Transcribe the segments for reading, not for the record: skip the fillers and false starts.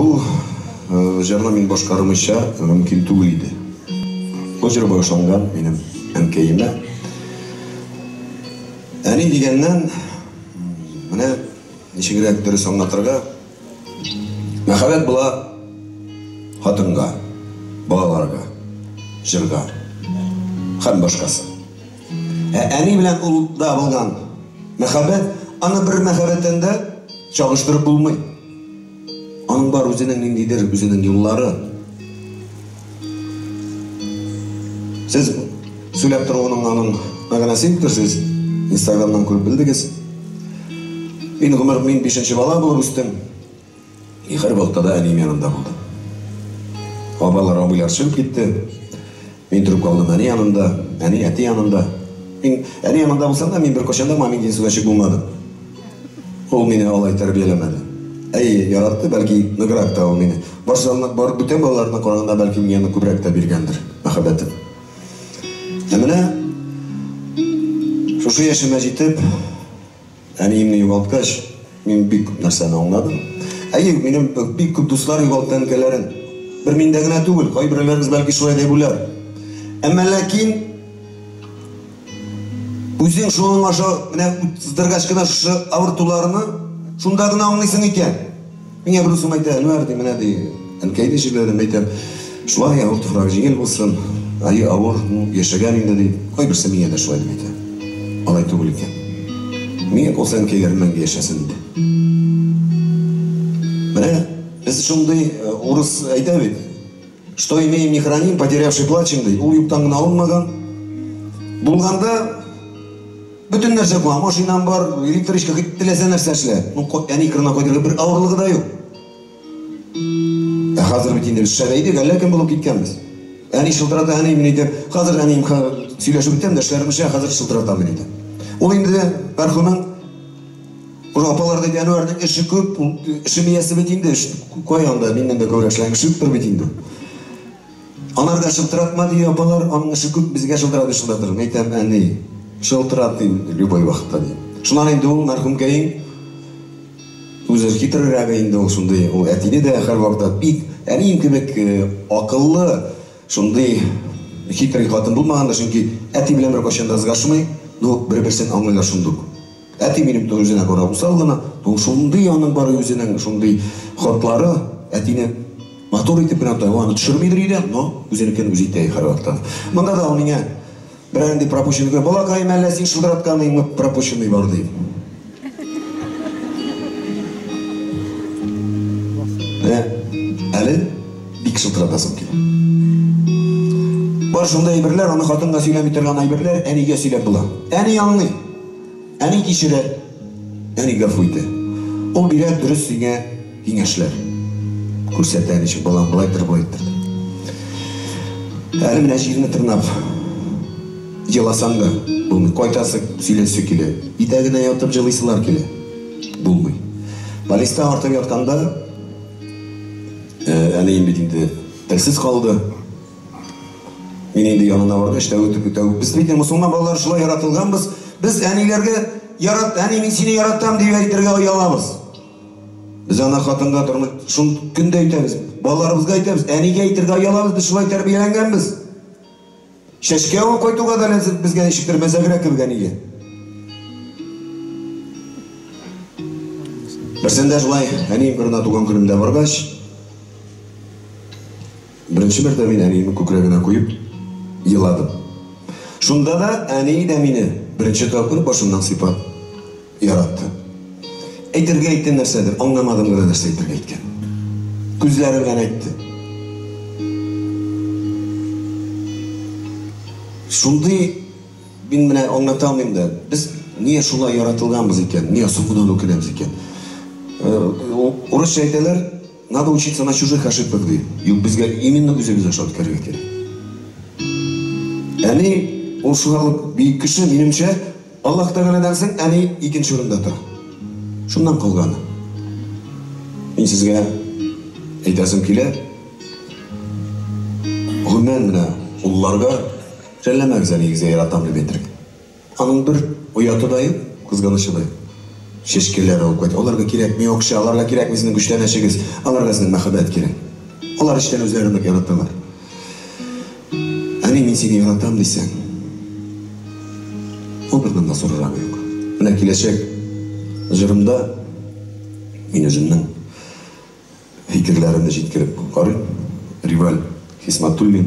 Бу җырны мин башкармыйча мөмкин түгел иде. Бу җыр багышланган минем әнкәемә. Әни дигәннән, менә ничегрәк дөрес аңлатырга? Мәхәббәт була хатынга, балаларга, җырга һәм башкасы. Ә әни белән улда булган мәхәббәт, аны бер мәхәббәттән дә чагыштырып булмый. Аның бар үзенең ниндидер үзенең юллары. Сез сөйләп торуының аның мәгънәсе юктыр, сез Инстаграмнан күреп белдегез. Мин гомер мин бишенче бала булып үстем. И һәрвакытта да әнием янында булдым. Бабалар, абыйлар чыгып китте. Мин торып калдым әни янында, әни, әти янында. Мин әни янында булсам да, мин беркайчан да маменькин сыночек булмадым. Ул мине алай тәрбияләмәде. Әйе, яратты, бәлки ныграк та ул мине. Барсалны, бар бүтән балаларына караганда бәлки миңа аны күбрәк тә биргәндер мәхәббәтен. Ә менә шушы яшемә җитеп, әниемне югалткач, мин бик күп нәрсәне аңладым. Әйе, минем бик күп дуслар югалтты әнкәләрен. Бер миндә генә түгел, кайберәүләрегез бәлки шулай дип уйлар. Әмма ләкин үзең шуның аша менә уздыргач кына шушы авыртуларны шунда гына аңлыйсың икән. Миңа бер дустым әйтә, Әнвәр, ди, менә ди, әнкәйне җирләдем, әйтәм, шулай авыр туфрак җиңел булсын, ай авыр, ну, яшәгән инде, ди. Кайберсе миңа дә шулай дип әйтә. Алай түгел икән. Миңа калса, әнкәйләр мәңге яшәсен иде. Менә без шундый урыс әйтә бит, что имеем, не храним, потерявший плачем, ди. Ул юктан гына алынмаган. Булганда бөтен нәрсә була, машинам бар, электричка, хоть теләсә нәрсә эшлә. Ну, әни кырына кайтырга бер авырлыгы да юк. Ә хәзер бит инде без шәбәйдек, әллә кем булып киткәнбез. Әни шылтырата, әни, мин әйтәм, хәзер әнием сөйләшеп бетәм дә, эшләрем эшлә, хәзер шылтыратам, мин әйтәм. Ул инде мәрхүмең, уже апалар да әйтә, Әнвәрнең эше күп, ул эше миясе бит инде, эш кая анда, миннән дә күбрәк эшләгән кеше юктыр бит инде. Анарга шылтыратма, ди апалар, аның эше күп, безгә шылтыратып шылтыратыр. Мин әйтәм, әни, шылтырат дим, любой вакытта дим. Шуннан инде ул мәрхүмкәең үзе хитрыйрагы инде ул шундый, ул әтине дә һәрвакытта бик әнием кебек акыллы, шундый хитрый хатын булмагандыр, чөнки әти белән беркайчан да ызгышмый, ну, бер-берсен аңлыйлар шундук. Әти минем то үзенә күрә усал гына, ул шундый аның бар үзенең шундый хатлары, әтине матур итеп кенә тота, аны төшермидер иде, но үзенекен үзе итә һәрвакытта. Монда да ул миңа берәр нинди пропущенный күрә, балакаем, әллә син шылтыратканыңмы пропущенный бар ди. Менә әле бик шылтыратасым килә. Бар шундай әйберләр, аны хатынга сөйләми торган әйберләр әнигә сөйләп була. Әни аңлый. Әни кичерә, әни гафу итә. Ул бирә дөрес сиңа киңәшләр. Күрсәтә, ничек балам, болайтыр, болайтыр. Әле менә җирне тырнап еласаң да булмый. Кайтасы, сөйләсе килә. Итәгенә ятып җылыйсылар килә. Булмый. Больниста артып ятканда, әнием бит инде телсез калды. Мин инде янына баргач, тәү тәү без бит мусульман балалар шулай яратылганбыз. Без әниләргә ярат, әни мин сине яратам дип әйтергә оялабыз. Без ана хатынга тормый, шул көндә әйтәбез, балаларыбызга әйтәбез, әнигә әйтергә оялабыз, без шулай тәрбияләнгәнбез. Чәчкә алып кайтуга да ләззәт безгә ничектер мәзәгрәк кебек әнигә. Берсендә шулай әнием кырына туган көнемдә баргач, беренче мәртәбә мин әниемне күкрәгенә куеп еладым. Шунда да әни дә мине беренче тапкыр башымнан сыйпап яратты. Әйтергә әйтте нәрсәдер, аңламадым гына нәрсә әйтергә әйткән. Күзләре белән әйтте. Шундый мин менә аңлата алмыйм да, без нигә шулай яратылганбыз икән, нигә соңыннан үкенәбез икән. Урысча әйтәләр, надо учиться на чужих ошибках, ди. Юк, безгә именно үзебез аша үткәрергә кирәк. Әни, ул шулай бөек кеше, минемчә, Аллаһ Тәгаләдән соң әни икенче урында тора. Шуннан калганы. Мин сезгә әйтәсем килә, гомумән менә улларга жәлләмәгез әниегезгә яратам дип әйтергә. Аның бер ояты да юк, кызганычы да юк. Чәчкәләр алып кайт. Аларга кирәкми акча, аларга кирәкми сезнең күчтәнәчегез, аларга сезнең мәхәббәт кирәк. Алар эчтән үзләрен нык яраталар. Әни, мин сине яратам дисәң, ул бернәрдән дә зуррагы юк. Менә киләчәк җырымда мин үземнең фикерләремне җиткереп карыйм. Риваль Хисматуллин,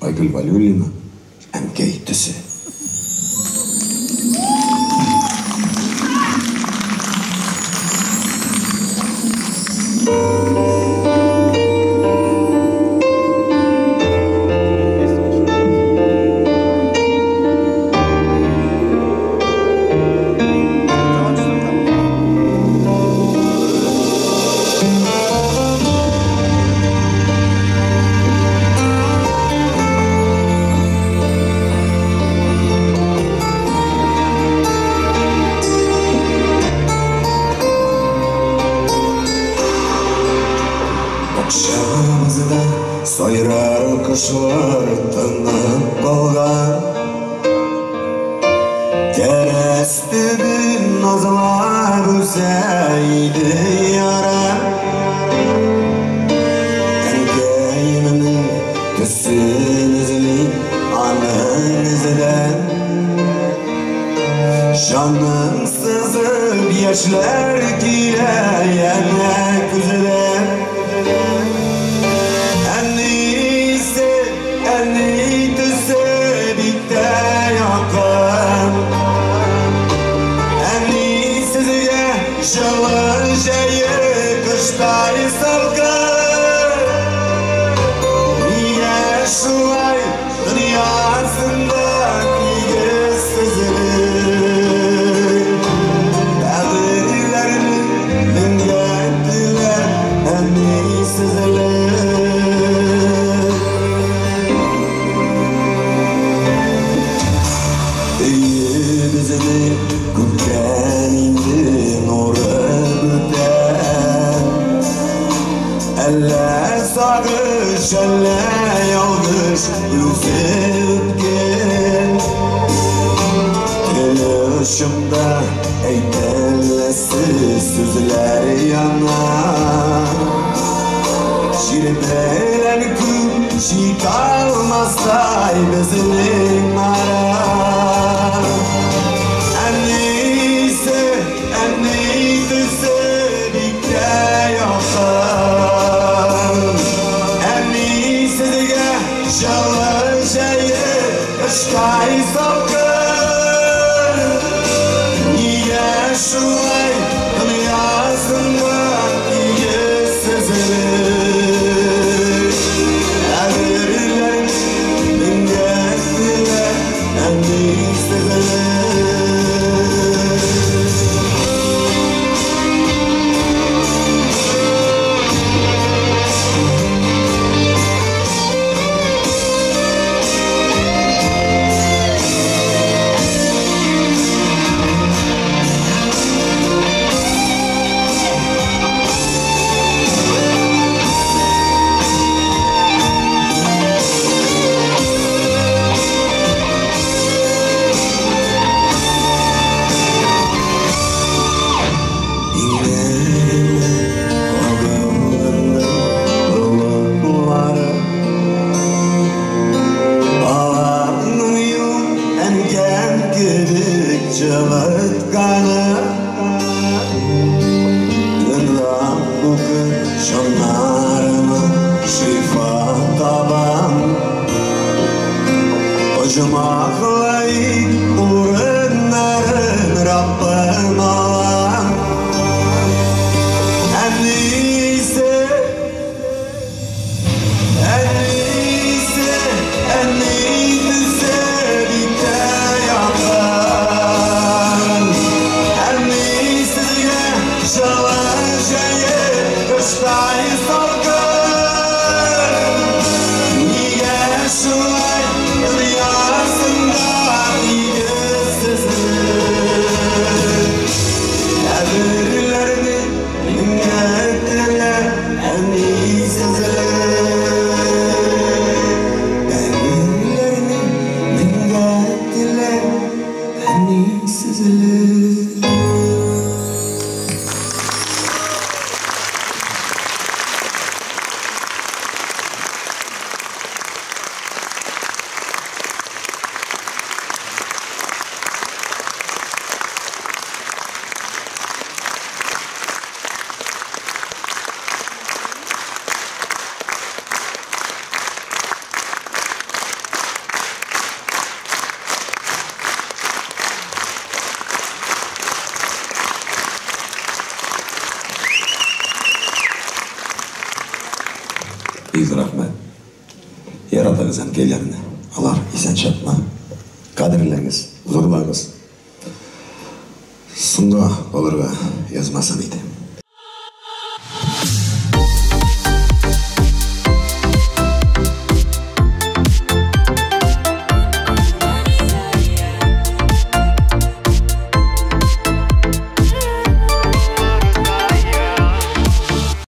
Айгөл Вәлиуллина, Әнкәй төсе. Бакчабызда сайрар кошлар тынып калган. Тәрәз төбен назлап үсә иде ярам. Әнкәемнең төсен эзлим аның эзеннән. Җаным сызып яшьләр килә янә күздән. Әнисе, әни төсе бик тә якын. Әни сезгә җылы җәе, кыштай салкын. Нигә шулай дөньясында тигезсезлек? Бәгырьләрне меңләттеләр әнисезлек. Өебезне күптән инде нуры бүтән. Әллә сагыш, әллә ялгыш үзе үткән. Тел очымда әйтеләсе сүзләр яна. Җир белән күк җитә алмастай безнең ара. Әнисе, әни төсе бик тә якын. Әни сезгә җылы җәе, кыштай салкын. Нигә шулай дөньясында тигезсезлек? Әберләрне меңгәттеләр әнисезлек. Иңнәремә кагылганда болытлары, аларның юк әнкәм кебек җылытканы. Тыңлап укып җаннарыма шифа табам. Оҗмахлай урыннарын Раббым алам. Әнисе, әнисе, әни төсе бик тә якын. Әни сезгә җылы җәе, кыштай салкын. Нигә шулай дөньясында тигезсезлек? Әберләрне миңгәттеләр әнисезлек. Бәгырьләрне меңгәттеләр әнисезлек. Бик зур рәхмәт. Яратыгыз әнкәйләрне. Алар исән чакта. Кадерләгез, зурлагыз. Соңга калырга язмасын иде.